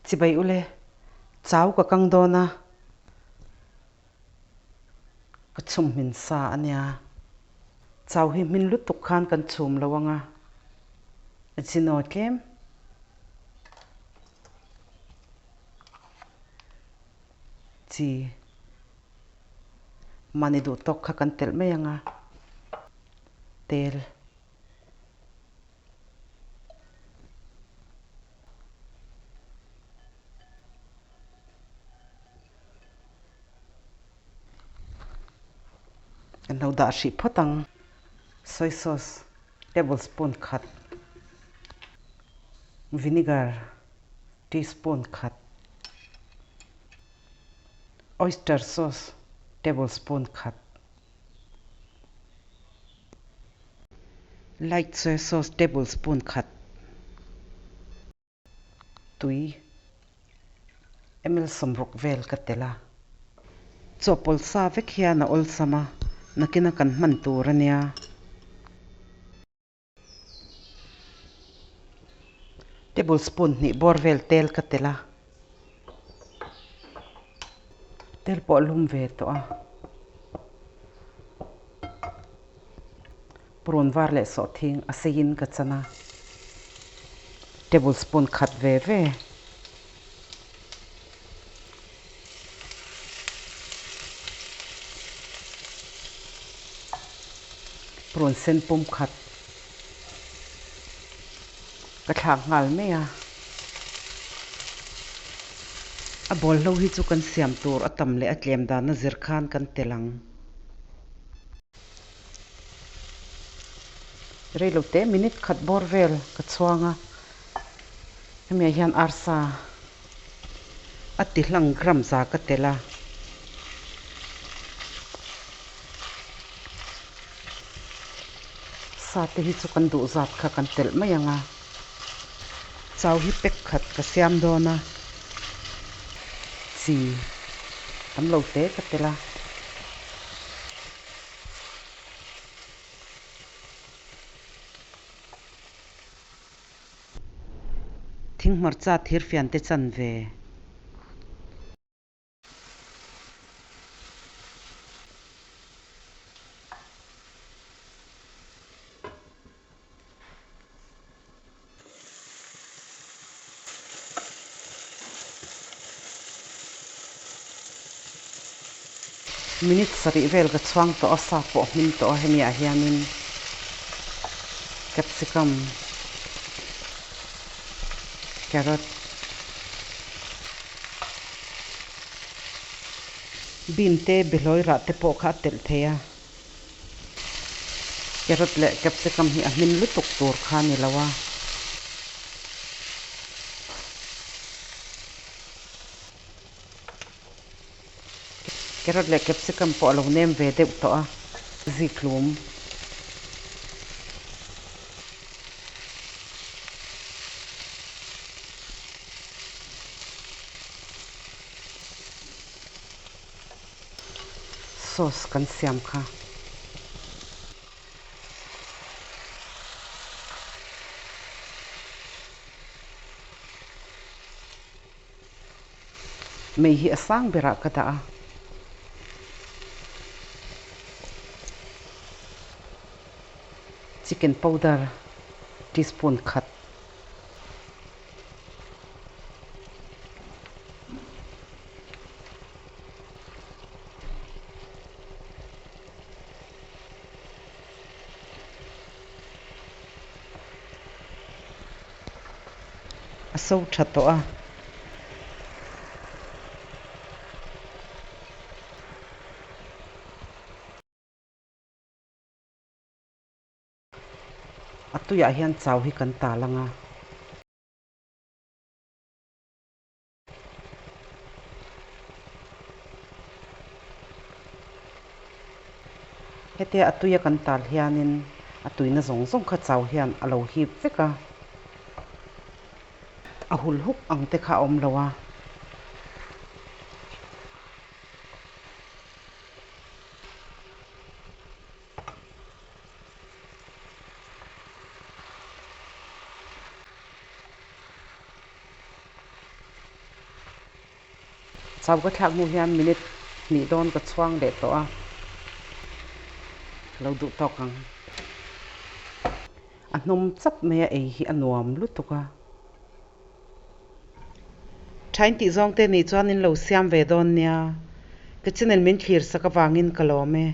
Chibai ule, chau ka kang dawn a, ka chhum hmin sa a nia. Chau hi hmin lutuk khan kan chhum lo ang a, a chinaw tlem. Chi mahni duh tawk kha kan telh mai ang a, tel. Kan lo dah hrih phawt ang. Soy sauce tablespoon khat, vinegar teaspoon khat, oyster sauce tablespoon khat. Light soy sauce tablespoon khat tui ml sawmruk vel ka telh a. Chawhpawlh sa vek hian a awlsam a, nakina kan hman tur a nia. Tablespoon hnih bawr vel tel ka telh a, tel pawh a lum ve tawh a, purun var leh sawhthing a seiin ka chan a, tablespoon khat ve ve. Purun sen pum khat ka thlak nghal mai a, a bawlhlo hi chu kan siam tur a tam leh a tlem dana zir khan kan tel ang. Reilote minute khat bawr vel ka chhuang a, hemiah hian arsa a ti hlang gram za ka tel a. Sa te hi chu kan duh zat kha kan telh mai ang a, chau hi pack khat ka siam dawn a, chi tam lo te ka tel a. Thinghmarcha thirfian te chanve. Minute sarih vel ka chhuang tawh a, sa pawh a hmin tawh a, hemi ah hianin capsicum, carrot, bean te behlawi rah te pawh kha a telh thei a, carrot leh capsicum hi a hmin lutuk tur kha a ni lo a. Carrot leh capsicum pawh a lo nem ve deuh tawh a, zikhlum. Sauce kan siam kha. Mei hi a sang berah ka dah a. Chicken powder teaspoon khat. A so tha tawh a. A tuiah hian chau hi kan tal ang a. Hetia a tuia kan tal hianin a tuina zawng zawng kha chau hian a lo hip vek a, a hul huk ang te kha a awm lo a. Chau ka thlak hnu hian minute hnih dawn ka chhuang leh tawh a, ka lo duh tawk ang. A hnawm chap mai a ei hi a nuam lutuk a. Thain tih zawng te nih chuan in lo siam ve dawn nia. Ka channel min thlir sak avangin ka lawm e.